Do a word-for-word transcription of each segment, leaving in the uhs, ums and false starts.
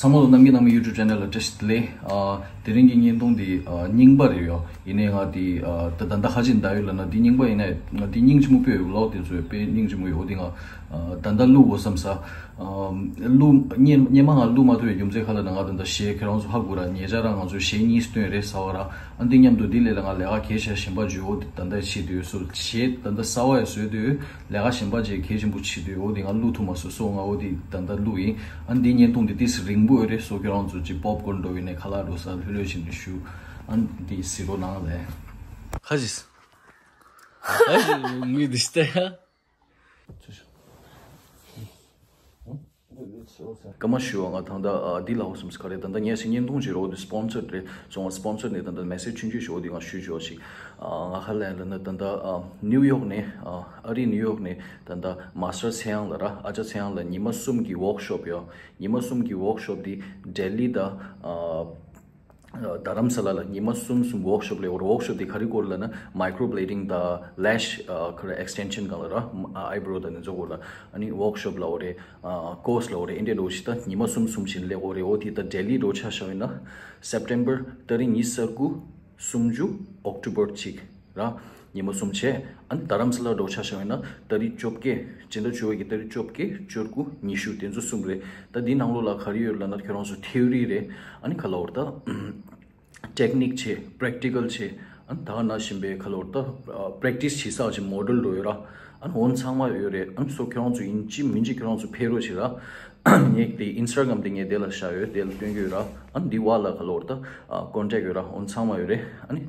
ཚང་མ་ལ་རྣམ་རྒྱལ་ནང་མི་YouTube channel ལ་བཀྲ་ཤིས་བདེ་ལེགས། ཨ། དེ་རིང་གི་བརྙན་ཐུང་འདི་ཨ་རྙིང་པ་རེད་ཡོ། ཡིན་ནའི་ང་འདི་ཨ་ད་ད་ལྟ་ཧ་ཅང་འདའ་ཡོད་ལབ་ན་འདི་རྙིང་པ་ཡིན་ནའི་ང་འདི་སྙིང་རྗེ་མོ་དཔེ་ཡོད་ལོག་དེ་ཚོས་དཔེ་སྙིང་རྗེ་མོ་ཡོད། འོ་འདི་ང་ཨ་ད་ལྟ་བླུག་འོ་བསམ་ས། ཨ་བླུག་སྔོན་སྔོན་མ་ང་བླུག་མ་ཐུབ་པའི་རྒྱུ་མཚན་ག་ལབ་ན་ང་ད་ལྟ་གཞས་ཁྱེད་རང་ཚོ་ཧ་གོ་ར། ཉེ་ཆར་རང་ང་ཚོ་གཞས་གཉིས་སྟོན་རེད་ཟ་བ་ར། ཨ་འདི་མཉམ་དུ་འདི་ལས་ལ་ང་ལས་ཀ་གལ་ཆེ་གཞན་པ་བརྗོད། འོ་འདི་ད་ལྟ་བྱེད་དུས་སུ་གཞས་ད་ལྟ་གསར་བ་ཡང་བཟོས་དུས། ལས་ཀ་གཞན་པ་ཅིག་གལ་ཆེན་པོ་བྱེད་དུས། འོ་དེ་ང་བླུག་ཐུབ་མ་སོང་། སོ་ང་འོ་དེ་ད་ལྟ་བླུག་ཡིན། ཨ་འདི་བརྙན་ཐུང་འདི་ཏིས་རིང་པོ་ཡོད་རེད། སོ་ཁྱེད་རང་ཚོ་ཅིག་པོབ་ཀོརན་འགྲོ་ཡིན་ནས་ཁ་ལག་འགྲོ་ས་ལྷོད་ལྷོད་བཞིན་དུ་ཞུ། ཨ་འདི་གཟིགས་རོགས་གནང་ལེ། ཁ་ཅིག་ཁ་ཅིག་ངུས་འདི་ཤི་ཏེ། སྐར་མ་ཞུ་བ་ང་ད་ལྟ་ཨ་འདི་ལ་འོ་སུམ་སི་ག་རེ་ད་ལྟ་ངས་སེ་བརྙན་ཐུང་ཅིག་རོགས་འདི་སི་པོན་སར་རེད་སོང་བ། སི་པོན་སར་ནས་ད་ལྟ་མེ་སེ་ཇི་ཆུང་ཆུང་ཞིག་འོ་འདི་ང་ཞུ་ཞོ་ཞིག་ཨ་ང་ཁ་ལན་ལ་ན་ད་ལྟ་ཨ་ནིའུ་ཡོག་ནས་ཨ་ཨ་རི་ནིའུ་ཡོག་ནས་ད་ལྟ་མ་སི་ཊར་ཚེ་དབྱངས་ལ་ར། ཨ་ཅག་ཚེ་དབྱངས་ལ་ཉི་མ་གསུམ་གྱི་ཝོག་ཤོབ་ཡོད། ཉི་མ་གསུམ་གྱི་ཝོག་ཤོབ་འདི་ལྡི་ལི་དང་ཨ་རྡ་རམ་ས་ལ་ལ་ཉི་མ་གསུམ་གསུམ་ཝོག་ཤོབ་ལས། ཝོག་ཤོབ་དེ་ག་རེ་སྐོར་ལ་ན་མའི་ཀྲོ་བི་ལེ་ཌིང་དང་ལེཤ་ཨ་ཁ་རེ་ཨེག་སི་ཊེན་ཤན་གང་ལ་ར། ཨ་ཨའི་བྲོ་དང་ནི་ཚོ་སྐོར་ལ་ཨ་ནི་ཝོག་ཤོབ་ལ་འོ་རེད། ཨ་ཀོར་སི་ལ་འོ་རེད། ཨིན་ཌི་ཡ་ལོ་ཞིག་ད་ཉི་མ་གསུམ་གསུམ་བཞིན་ལས་འོ་རེད། འོ་དེ་ད་ལྡི་ལི་འགྲོ་ཆ་བཞག་ཡིན་ན་སེབ་ཊེམ་བར་ཏ་རིག་ཉི་ཤུ་རྩ་དགུ་སུམ་ཅུ་ཨོག་ཊོ་བར་གཅིག་ར། ཉི་མ་གསུམ་བྱས། ཨ་ནི་རྡ་རམ་ས་ལ་འགྲོ་ཆ་བཞག་ཡིན་ན་ཏ་རིག་བཅོ་བརྒྱད་སྤྱི་ཟླ་བཅུ་པ་གི་ཏ་རིག་བཅོ་བརྒྱད་བཅུ་དགུ་ཉི་ཤུ་དེ་ཚོ་གསུམ་རེད། ད་འདི་ནང་ལོགས་ལ་ག་རེ་ཡོད་ལབ་ན་ཁྱོད་རང་ཚོ་ཐེའོ་རི་རེད། ཨ་ནི་ག་ལབ་དགོས་རེད་ད། ཊེག་ནིག་བྱས། པེ་རེག་ཊི་ཀལ་བྱས། ཨ་ནི་ད་ག་ནང་བཞིན་པའི་ག་ལབ་དགོས་རེད་ད། པེ་རེག་ཊི་སི་བྱེད་ས་ཅིག་མོ་ཌེལ་འགྲོ་ཡོད་ར། ཨ་ནི་འོ་ཚང་མ་ཡོད་རེད། ཨ་ནི་སོ་ཁྱོད་རང་ཚོ་ཡིན་གཅིག་མིན་གཅིག་ཁྱོད་རང་ཚོ་ཕེབས་རོགས་བྱེད་ར། ངས་དེ་ཨིན་སི་ཊ་གྷ་རམ་དེ་ངས་དེ་ལ་བཞག་ཡོད། དེ་ལ་སྟོན་གྱི་ཡོད་ར། ཨ་ནི་འདི་བ་ལ་ག་ལབ་དགོས་རེད་ད། ཀོན་ཊེག་ཡོད་ར། འོ་ཚང་མ་ཡོད་རེད། ཨ་ནི་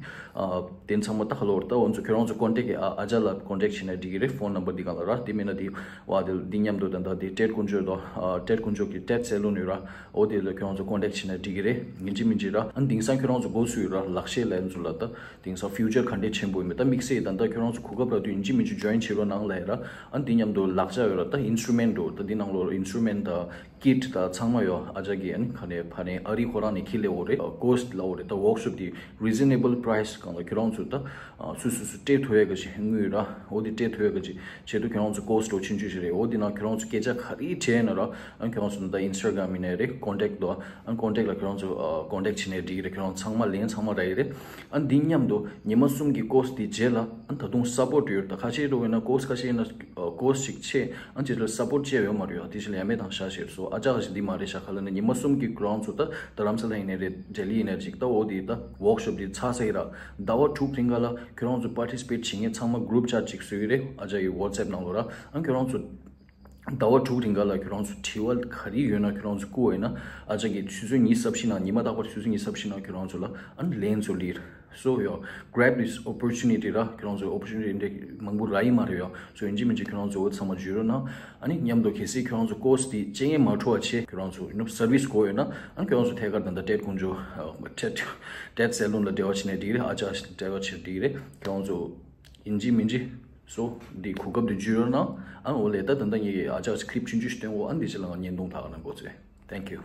དེ་ཚང་མ་ད་ག་ལབ་དགོས་རེད་ད། འོ་ཚོ་ཁྱོད་རང་ཚོ་ཀོན་ཊེག་གི་ཨ་ཅག་ལ་ཀོན་ཊེག་བྱས་ན་འགྲིག་གི་རེད། ཕོན་ནམ་བར་འདི་གང་ལ་ར། དེ་མིན་ན་དེ་བ་དེ་འདི་མཉམ་དུ་ད་ད་དེ་ཏྲེད་དཀོན་མཆོག་དང་ཨ་ཏྲེད་དཀོན་མཆོག་གི་ཏྲེད་སེ་ལུན་ཡོད་ར། འོ་དེ་ལ་ཁྱོད་རང་ཚོ་ཀོན་ཊེག་བྱས་ན་འགྲིག་གི་རེད། ཡིན་གཅིག་མིན་གཅིག་ར། ཨ་ནི་དེང་སང་ཁྱོད་རང་ཚོ་སྒོ་སུ་ཡོད་ར། ལག་ཤེས་ལ་ཡིན་ཚོ་ལ་ད་དེང་སང་ཕིའུ་ཅར་ག་འདྲས་ཆེན་པོ་ཡིན་མེད་ད་དམིགས་བསལ་ད་ལྟ་ཁྱོད་རང་ཚོ་གོ་སྐབས་རག་དུས་ཡིན་གཅིག་མིན་གཅིག་ཇོ་ཡིན་བྱེད་རོགས་གནང་ལབ་ཡ་ར། ཨ་ནི་དེ་མཉམ་དུ་ལག་ཆ་ཡོད་ར། ད་ཨིན་སི་ཊུ་མེན་ཊི་འགྲོ་ད་འདི་ནང་ལོགས་ཨིན་སི་ཊུ་མེན་ཊི་ད་ཀིཊ་ད་ཚང་མ་ཡོད། ཨ་ཅག་གིས་ཨ་ནི་ག་ནས་ཕ་ནས་ཨ་རི་ཁོ་རང་ནས་ཁྱེར་ལེ་འོ་རེད། ཀོར་སི་ལ་འོ་རེད། ད་ཝོག་ཤོབ་དེ་རི་ཛི་ནེ་བལ་པ་རའི་སི་གང་ལ་ཁྱོད་རང་ཚོ་ད་སུ་སུ་སུ་སྤྲད་ཐུབ་ཡ་ག་ཞིག་དངུལ་ར། འོ་དེ་སྤྲད་ཐུབ་ཡ་ག་ཞིག་བྱེད་དུས་ཁྱོད་རང་ཚོ་ཀོར་སི་འགྲོ་ཆུང་ཆུང་ཞིག་རེད། འོ་དེ་ནང་ཁྱོད་རང་ཚོ་སྐད་ཆ་ག་རེ་དྲིས་ན་ར། ཨ་ཁྱོད་རང་ཚོ་ད་ཨིན་སི་ཊ་གྷ་རམ་ཡིན་ནའི་རེད། ཀོན་ཊེག་ད་ཨ་ཀོན་ཊེག་ལ་ཁྱོད་རང་ཚོ་ཀོན་ཊེག་བྱས་ནའི་འགྲིག་གི་རེད། ཁྱོད་རང་ཚང་མ་ལན་ཚང་མ་རག་གི་རེད། ཨ་འདི་མཉམ་དུ་ཉི་མ་གསུམ་གྱི་ཀོར་སི་དེ་རྗེས་ལ་ཨ་ད་དུང་སབ་པོར་ཊི་ཡོད། ད་ཁ་ཤས་འགྲོ་ཡོད་ན་ཀོར་སི་ཁ་ཤས་ཡིན་ན་ཨ་ཀོར་སི་ཞིག་ཆེ་ཨ་ཅེ་ལ་སབ་པོར་ཊི་ཅེ་ཡོད་མ་རེད་ཡ། དེ་ཞིག་ལ་ཡ་མེད་དང་ཤ་ཤེར་སོ་ཨ་ཅག་ཞིག་འདི་མ་རེད་ཤ་ཁ་ལ་ནི་ཉི་མ་གསུམ་གྱི་ཁོ་རང་ཚོ་ད་རྡ་རམ་ས་ལ་ཡིན་ནའི་རེད། ལྡི་ལི་ཡིན་ནའི་ཅིག་ད་འོ་དེ་ད་ཝོག་ཤོབ་དེ་ཚ་ས་ཡི་ར། ཟླ་བ་དྲུག་རིང་ག་ལ་ཁྱོད་རང་ཚོ་པར་ཊི་སི་པེཊ་བྱེད་མཁན་ཚང་མ་གུ་རུབ་ཅེཊ་ཅིག་བཟོས་ཡི་རེད། ཨ་ཅག་གི་ཝ་ཊི་སེབ་ནང་ལོ་ར། ཨ་ཁྱོད་རང་ཚོ་ཟླ་བ་དྲུག་རིང་ག་ལ་ཁྱོད་རང་ཚོ་དྲི་བ་ག་རེ་ཡོད་ན་ཁྱོད་རང་ཚོ་བསྐུར་བ་ཡིན་ན་ཨ་ཅག་གི་ཆུ་ཚོད་ཉི་ཤུ་རྩ་བཞི་ནང་ཉི་མ་རྟག་པར་ཆུ་ཚོད་ཉི་ཤུ་རྩ་བཞི་ནང་ཁྱོད་རང་ཚོ་ལ་ཨ་ནི་ལན་ཚོ་ལིར། So ཡོ། Grab this opportunity ར། ཁྱོད་རང་ཚོ་ཨོ་པོར་ཅུ་ནི་ཊི་འདྲ་མང་པོ་རག་ཡི་མ་རེད་ཡོ། So ཡིན་གཅིག་མིན་གཅིག་ཁྱོད་རང་ཚོ་འོ་ཚང་མ་འཇུས་རོགས་གནང་། ཨ་ནི་མཉམ་དུ་གལ་སྲིད་ཁྱོད་རང་ཚོ་ཀོར་སི་དེ་ཅེ་ངན་མ་འཕྲོ་བ་ཆེ་ཁྱོད་རང་ཚོ་ཡིན་ནོ་སར་བིས་དགོས་ཡོད་ན་ཨ་ནི་ཁྱོད་རང་ཚོ་ཐད་ཀར་ད་ལྟ་ཏྲེད་དཀོན་མཆོག་ཏྲེད་ཏྲེད་སེ་ལུན་ལ་འབྲེལ་བ་བྱས་ནས་འགྲིག་རེད། ཨ་ཅག་འབྲེལ་བ་བྱས་འགྲིག་རེད། ཁྱོད་རང་ཚོ་ཡིན་གཅིག་མིན་གཅིག So འདི་གོ་སྐབས་འདི་འཇུས་རོགས་གནང་། ཨ་ནི་འོ་ལས་ད་ད་ལྟ་ངེད་ཀྱི་ཨ་ཅག་ཅིག་ཁི་ལིབ་ཆུང་ཆུང་ཞིག་སྟོན་གོ་ཨ་ནི་འདི་ཕྱི་ལ་ང་བརྙན་ཐུང་ཐག་ནང་འགོ་ཚུགས། Thank you.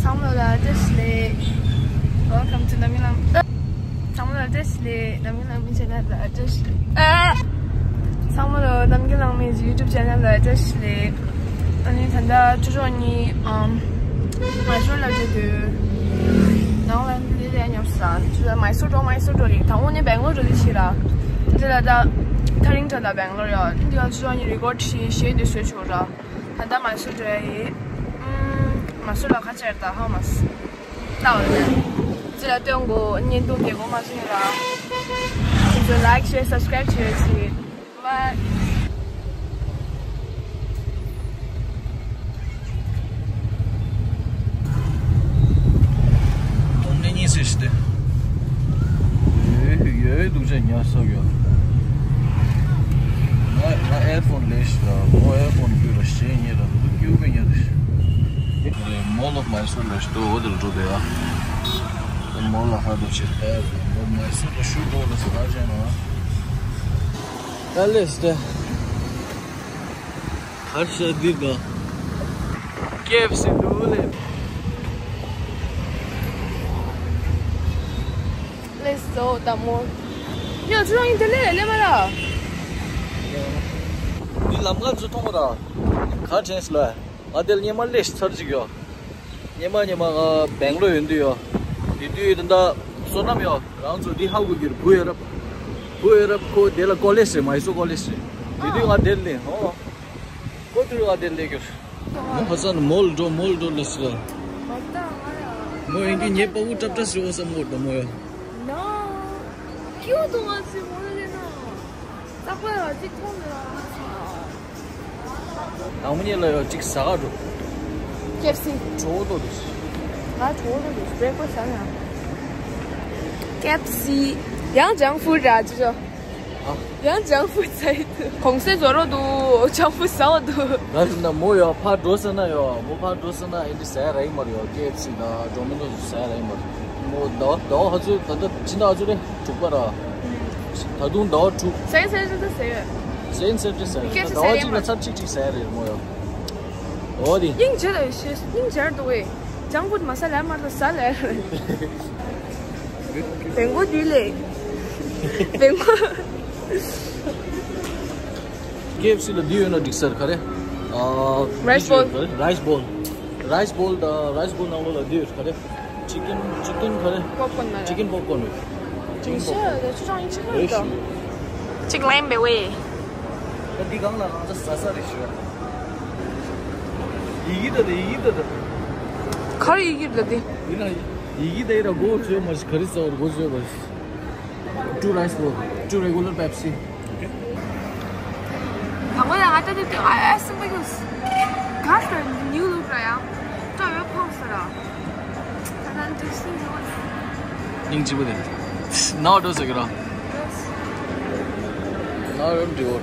ཚང་མ་ལ་བཀྲ་ཤིས་བདེ་ལེགས། Welcome to ནམ་རྒྱུན་ལམ། ཚང་མ་ལ་བཀྲ་ཤིས་བདེ་ལེགས། ནམ་རྒྱུན་ལམ་མི་ཆེ་ན་ལ་བཀྲ་ཤིས། ཨ། ཚང་མ་ལ་ནམ་རྒྱུན་ལམ་མི་ཡུ་ཊུབ་ཆེ་ནལ་ལ་བཀྲ་ཤིས་བདེ་ལེགས། ཨ་ནི་ད་ལྟ་ཅོ་ཅོ་གཉིས་ཨམ་མ་ཤོར་ལ་བྱེད་དུས་ནང་ལ་འདི་ལས་ཉོབ་ས་ཅོ་ཅོ་མ་སུ་འགྲོ་མ་སུ་འགྲོ་ཡིན། དང་པོ་ནི་སྦེང་ལོར་འགྲོ་དུས་ཤི་ར། འདི་ལ་ད་ཐ་རིང་ད་ལ་སྦེང་ལོར་ཡོད། འདི་ལ་ཅོ་ཅོ་གཉིས་རི་ཀོར་ཌི་བྱས་གཞས་འདི་བཟོས་ཆོག་ར། ད་ལྟ་མ་སུ་འགྲོ་ཡ་ཡིན། ཨུམ། མ་སུ་ལ་ཁ་ཆེར་ད་ཧ་མ་སུ། ལྟ་བ་ལ་ཅི་ལ་སྟོན་གོ་བརྙན་ཐུང་རྒྱལ་གོ་མ་སུ་ཡིན་ར། ཅོ་ཅོ་ལའིཀ་ཤེར་སབ་སི་ཀ་རའིབ་བྱེད་ཅིག Bye. ཡ་སོགས་ཡོད། ང་ང་ཨེར་ཕོན་ལས་ཤི་ལ་མོ་ཨེར་ཕོན་བརྒྱུད་ལ་ཞེས་ཉེ་ལ་འདུག་སྐྱེ་བོ་ཉེ་ལ་ཞེས། མོ་ལོག་མ་སོ་ལ་ཞི་ཏོ་འོ་དེ་ལ་འགྲོ་དེ་ཡ། མོ་ལ་ཧ་འགྲོ་ཕྱིར་ལྟ་ཡ་མོ་མ་སོ་ལ་ཞུ་འགྲོ་ལ་སོ་ཧ་ཅན་ན། ད་ལས་སྟེ། ཧར་ཤ་འདི་དང་། ཀེ་ཨེཕ་སི་འདུག་ལེ། Let's go the more. ཡ་ཚུར་རང་ཡིན་དེ་ལེ་ལེ་མ་ར། འདི་ལམ་ཁ་ཚུར་མཐོང་མ་ར། ག་དྲན་སོང་ལ། ང་དེ་ལ་སྙེ་མ་ལེ་ཤ་ཚར་ཅིག་ཡོད། སྙེ་མ་སྙེ་མ་ང་སྦེང་ལོར་ཡོད་དུས་ཡོད། དེ་དུས་ད་ལྟ་བསོད་ནམས་ཡོད། རང་ཚོ་འདི་ཧ་གོ་གི་རེད། བུ་ཡོད་རབས། བུ་ཡོད་རབས་ཁོ་དེ་ལ་ཀོ་ལེཇ་རེད། མ་ཧེ་སོ་ཀོ་ལེཇ་རེད། དེ་དུས་ང་དེར་ལེན་ཧོ། ཁོ་དུས་ང་དེར་ལེན་གྱུར། མོ་ཧ་ས་ན་མོལ་འགྲོ་མོལ་འགྲོ་ལེ་སི་ལ། མོ་ཡིན་གྱི་ཉེ་པ་བུ་ཀྲབ་ཀྲ་སི་འོ་ས་མོ་འགྲོ་མོ་ཡོད། ནོ། ཁྱོད་དུ་ང་ཚོའི་མོ་ལ་ལེན་ན། རྟག་པར་གཅིག་མཐོང་མེད་ལ། དང་པོ་ཉིད་ལ་ཡོད་གཅིག་ཟ་ག་འགྲོ། ཀེ་ཨེཕ་སི། གྲོ་བོ་ཏོ་རེད། ང་གྲོ་བོ་ཏོ་རེད། བྷི་རེག་ཕ་སི་ཟ་ན། ཀེ་ཨེཕ་སི། ཡང་ཇང་ཕུ་ར་ཅི་ཅོ། ཡང་ཇང་ཕུ་ཚ་ཡི་འདུག་གོང་ཚད་བཟོ་རོགས་འདུག་ཇང་ཕུ་ཟ་བ་འདུག་ང་ཟིན་ན་མོ་ཡོད་ཕར་འགྲོ་ཟེར་ན་ཡོད། མོ་ཕར་འགྲོ་ཟེར་ན་ཨེ་འདྲི་ཟ་ཡ་ར་ཡིན་མ་རེད་ཡོད། ཀེ་ཨེཕ་སི་དང་ཌོ་མི་ནོ་ཟ་ཡ་ར་ཡིན་མ་རེད། མོ་ཟླ་བ་ཟླ་བ་ཧ་ཚོད་ད་ལྟ་ཕྱི་ཟླ་ཨ་ཚོད་རེད། དྲུག་པ་ར། ད་དུང་ཟླ་བ་དྲུག་སེན་སེན་ཏྲི་ཟེར་ཡོད། སེན་སེན་ཏྲི་ཟེར་ཡོད། ཀེ་ཨེཕ་སི་ཟ་ཡ་ཟླ་བ་གཅིག་ལ་ཚར་གཅིག་གཅིག་ཟ་ཡ་རེད་མོ་ཡོད། འོ་དེ། སྙིང་རྗེ་ལ་ཤེས་སྙིང་རྗེ་འདུག་བས། ཇང་ཕུ་མ་ཟ་ལ་མ་ཟ་ལ། བེང་གོ་དུས་ལས། བེང་གོ། ཀེ་ཨེཕ་སི་ལ་འདི་ཡོད་ན་འགྲིག་ས་རེད་ག་རེ། ཨ། རའི་སི་བོལ། རའི་སི་བོལ། རའི་སི་བོལ་དང་རའི་སི་བོལ་ནང་ལོགས་ལ་འདི་ཡོད་ག་རེ། ཅི་ཀན་ཅི་ཀན་ག་རེ། པོབ་ཀོན་མ་རེད། ཅི་ཀན་པོབ་ཀོན་རེད། ཅི་ཀན་པོབ་ཀོན། ཤ་ཆུ་ཆང་ཡིན་ཆི་མོ་དང་། ཅིག་ལེན་པའི་ཝེ། ད་འདི་གང་ལ་གང་ཚ་ཟ་ས་རེད་ཞུ། ཡི་གེ་ད་དེ་ཡི་གེ་ད་དེ། ག་རེ་ཡི་གེ་ད་དེ། འདི་ན་ཡི་གེ་ད་ཡི་ར་གོ་ཆོད་མ་ཤི་ག་རེ་ཟ་བར་གོ་ཆོད་པ་ཤི། Two rice bowl, two regular Pepsi. Okay. I want to add it to I asked somebody else. Gosh, the new look, right? Don't have a pound for that. And then do you see what? སྙིང་རྗེ་པོ་དེ། ནའོ་འགྲོ་ཟེར་གི་ར། ནའོ་འགྲོ་འགྲིག་གོ།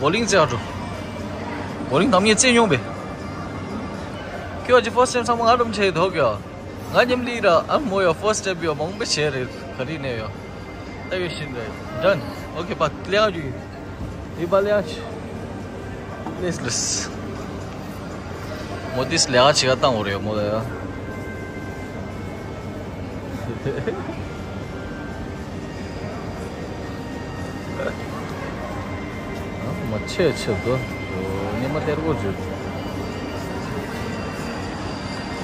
བོ་ལིང་རྩེ་ཨ་འགྲོ། བོ་ལིང་དམ་ངས་རྩེ་མྱོང་པས། ཁྱོད་ཀྱི་ཕར་སི་ཊེམ་ཚང་མ་ང་འགྲོམ་བྱས་ཐོག་གི། ང་མཉམ་ལི་ར་ཨ་མོ་ཡ་ཕར་སི་ཊེམ་ཡོ་མང་པོ་བྱས་རེད་ག་རི་ནས་ཡོ། ད་ཡོད་ཤིན་རེད། Done. Okay, པ་ལེགས་ཅིག་ཡོད། ཡིན་པ་ལེགས་ཅིག་ལེས་ལེས། མོ་དིས་ལེགས་ཅིག་ག་བཏང་བ་རེད་མོ་ལ་ཡ། མ་ཆེ་ཆེ་དོ། ཉི་མ་ལྟར་གོ་བརྗོད།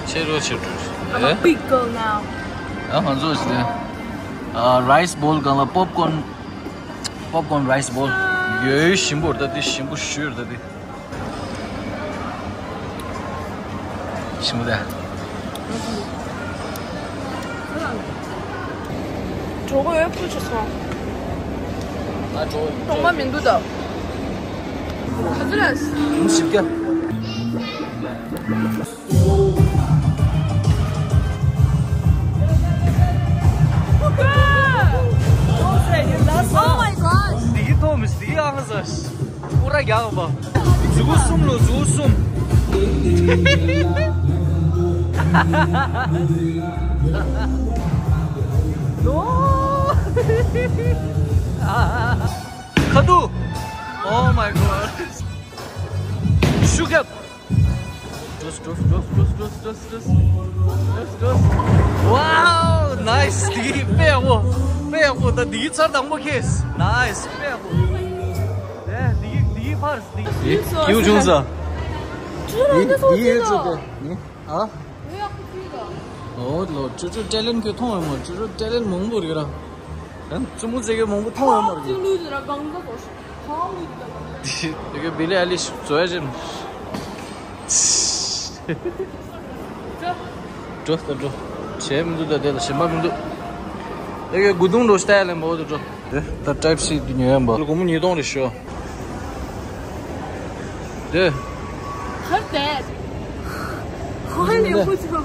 ཆེ་རོ་ཆེ་རོ། I'm a big girl now. ཨ་ང་ཚོ་ཞིག་ཨ་རའི་སི་བོལ་སྒང་ལ་པོབ་ཀོན། པོབ་ཀོན་རའི་སི་བོལ། ཡོད་ཞིམ་པོ་རེད་ད་དེ་ཞིམ་པོ་ཞུ་རེད་ད་དེ། ཞིམ་པོ་ད། གྲོགས་ཡོད་ཕུ་ཆུ་སོང་། ང་གྲོགས་གྲོགས་མ་མི་འདུག་ད། ག་ཚོད་རེད། ཡུམ་ཞིབ་རྒྱ། Oh my gosh. འདི་གི་ཐོག་མི་འདི་ཨང་ས། པུ་ར་རྒྱག་པ། གཟུགས་གསུམ་ལོ་གཟུགས་གསུམ། ཁ་ཐུག Oh my god. ཤུགས་རྒྱབ། འགྲོ་འགྲོ་འགྲོ་འགྲོ། Wow, nice. དེ་གི་དཔེ་ཡག་པོ། དཔེ་ཡག་པོ། ད་དེ་གི་ཚར་དང་པོ་ཁེས། Nice. དཔེ་ཡག་པོ། ཨེ་དེ་གི་དེ་གི་ཕར་དེ་གི་ཡུ་ཆུང་ས། དེ་དེ་ཡུ་ཆུང་ས་ནི། ཨ། འོ་ལོ། ཅོ་ཅོ་ཊེ་ལེན་ཁྱོད་མཐོང་ཡོད་མ། ཅོ་ཅོ་ཊེ་ལེན་མང་པོ་རེད་ར། ཡང་བཙུན་མོ་ཟེར་གི་མང་པོ་མཐོང་ཡོད་མ་རེད། དེ་གི་བི་ལི་ཨ་ལིཤ་བཟོ་ཡ་ཅན། འགྲོ་ད་འགྲོ། བྱས་མི་འདུག་ད་དེ་ལ་ཞེན་པ་མི་འདུག་དེ་གི་དགུ་དུང་འགྲོ་སྟ་ཡ་ལེན་པ་འོ་དུ་འགྲོ། དེ་ད་ཊའིབ་སི་དུ་ཉོ་ཡ་འབའ་སྒོར་མོ་ཉིས་སྟོང་རེ་ཤོག་དེ། ཧར་དེ། ཧོ་ཧེ་ལེ་ཧུ་ཆོ།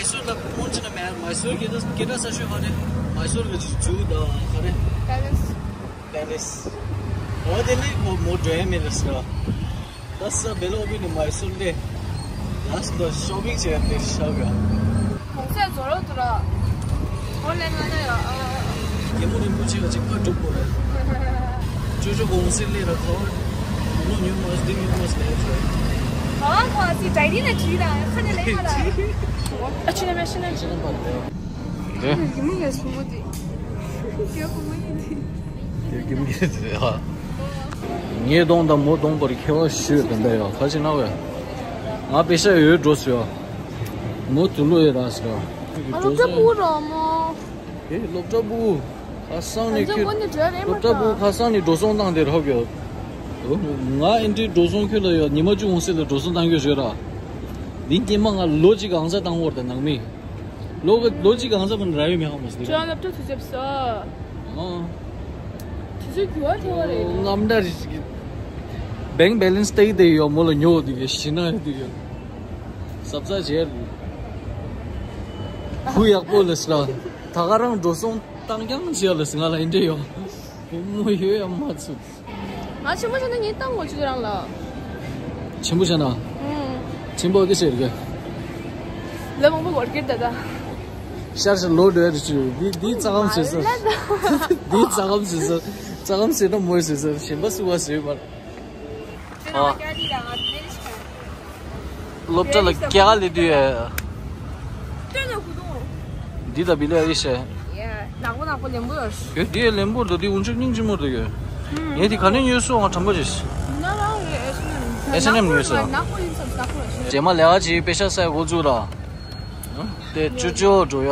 སུར་ལ་ཁོང་ཅི་ན་མེད། མའི་སུར་གི་ད་སྐད་གྲགས་ས་ཤོད་ཧ་རེ། མའི་སུར་གི་ཇུ་ད་ཧ་རེ། པེ་ལེ་སི། པེ་ལེ་སི། འོ་དེ་ནི་ཁོ་མོ་འགྲོ་ཡ་མེད་ལ་སི་ར། ད་ས་བེ་ལོ་བི་ནི་མའི་སུར་དེ། ལ་སི་ད་ཤོ་པིང་བྱེད་ཡ་དེ་ཤ་ག་གོང་ཚད་རྫོགས་རོགས་འདུག་ར། ཨོན་ལན་ང་ན་ཡ། རྒྱལ་མོ་རིན་པོ་ཆེ་ག་ཅིག་བཀའ་སྒྲུབ་དགོས་རེད། ཅོ་ཅོ་གོང་སེ་ལས་ར་ཁ་བར། ཉོ་མོ་ཉོ་མ་སི་འདི་ཉོ་མ་སི་ལས་ཚོ། ཨ་ཁོ་ཨ་སི་ཌའི་རི་ན་ཁྲིད་ད་ཁ་ནས་ལས་ཁ་ལ། ཨ་ཆི་ན་མེ་ཤི་ན་ཆི་ན་པ་རེད། རེད། ཡིན་མི་ཡ་སུ་མོ་དེ། ཡ་ཁོ་མ་ཡིན་དེ། ཡ་ཀི་མི་དེ་ཨ། ངའི་གདོང་དང་མོ་གདོང་བར་ཁྱད་པར་ཞིག་ཡོད་དམ་པས་ཡ་ཁ་ཅིག་ན་བས། ང་པེ་ཤ་ཡོད་འགྲོ་སུ་ཡ། མོ་དུ་ལོ་ཡོད་ར་སུ་ཡ། ཨ་ལོ་ཀྲ་པུ་ར་མོ། ཨེ་སློབ་གྲྭ་བུ། ཁ་སང་ནས་ཁྱོད་སློབ་གྲྭ་བུ་ཁ་སང་ནས་འགྲོ་སོང་བཏང་དེ་རག་ཡོད། ང་ཨེ་འདྲའི་འགྲོ་སོང་ཁྱོད་ལ་ཡོད་ཉི་མ་བཅུ་འོང་སྲིད་ལ་འགྲོ་སོང་བཏང་གི་ཡོད་ར། འདི་སྐྱེས་མ་ང་ལོ་གཅིག་གང་ས་བཏང་བར་དང་ནང་མི། ལོ་ག་ལོ་གཅིག་གང་ས་བར་ར་ཡོད་མི་ཧ་མ་སྲིད། ཁྱོད་སློབ་གྲྭ་དུས་ཚོད་སོ། ཨ། དུས་ཚོད་རྒྱུ་བ་ཐེ་བ་རེད། ངམ་འདྲ་རེད། བེང་བེ་ལེན་སི་སྟེག་དེ་ཡོད་མོ་ལ་ཉོ་དེ་ག་ཤི་ན་དེ་ཡོད། ཟབ་ཚ་བྱས་རེད། བུ་ཡག་པོ་ལ་སི་ལ། ད་ག་རང་འགྲོ་སོང་། བཏང་རྐྱང་བྱས་ལ་ཟིན་ང་ལ་ཨེ་འདྲ་ཡོད། བུ་མོ་ཡོད་ཡ་མ་ཚུགས། ང་ཆེན་པོ་བྱས་ན་ངས་བཏང་དགོས་ཆུ་རང་ལ། ཆེན་པོ་བྱས་ན། ཨུམ། ཆེན་པོ་འདི་ཟེར་གི། ལ་མང་པོ་གོར་གེར་ད་ད། ཤར་ཤར་ལོ་འགྲོ་ཡ་རེ་ཆུ་འདི་འདི་རྩ་གམ་ཟེར་ཟེར། འདི་རྩ་གམ་ཟེར་ཟེར། རྩ་གམ་ཟེར་ན་མོ་ཟེར་ཟེར་གཞན་པ་སུ་བ་ཟེར་མར། ཨ། སློབ་གྲྭ་ལ་སྐྱ་ལེ་དུས། འདི་ལ་བི་ལེ་ཨི་ཤེ། ནག་པོ་ནག་པོ་ལེན་པོ་ཡོད། ཡོད་འདི་ལེན་པོ་འདུག་འདི་འུན་ཆུ་སྙིང་རྗེ་མོ་འདུག་ཡོད། ངས་འདི་ག་ནས་ཉོས་སོང་ང་དྲན་པ་རེད། ཨེ་སི་ཨེན་ཨེམ་ཉོས་སོང་། རྗེས་མ་ལས་ཀ་བྱེད་པེ་ཤ་ས་འགོ་བཙུགས་ར། དེ་ཅོ་ཅོ་འགྲོ་ཡ།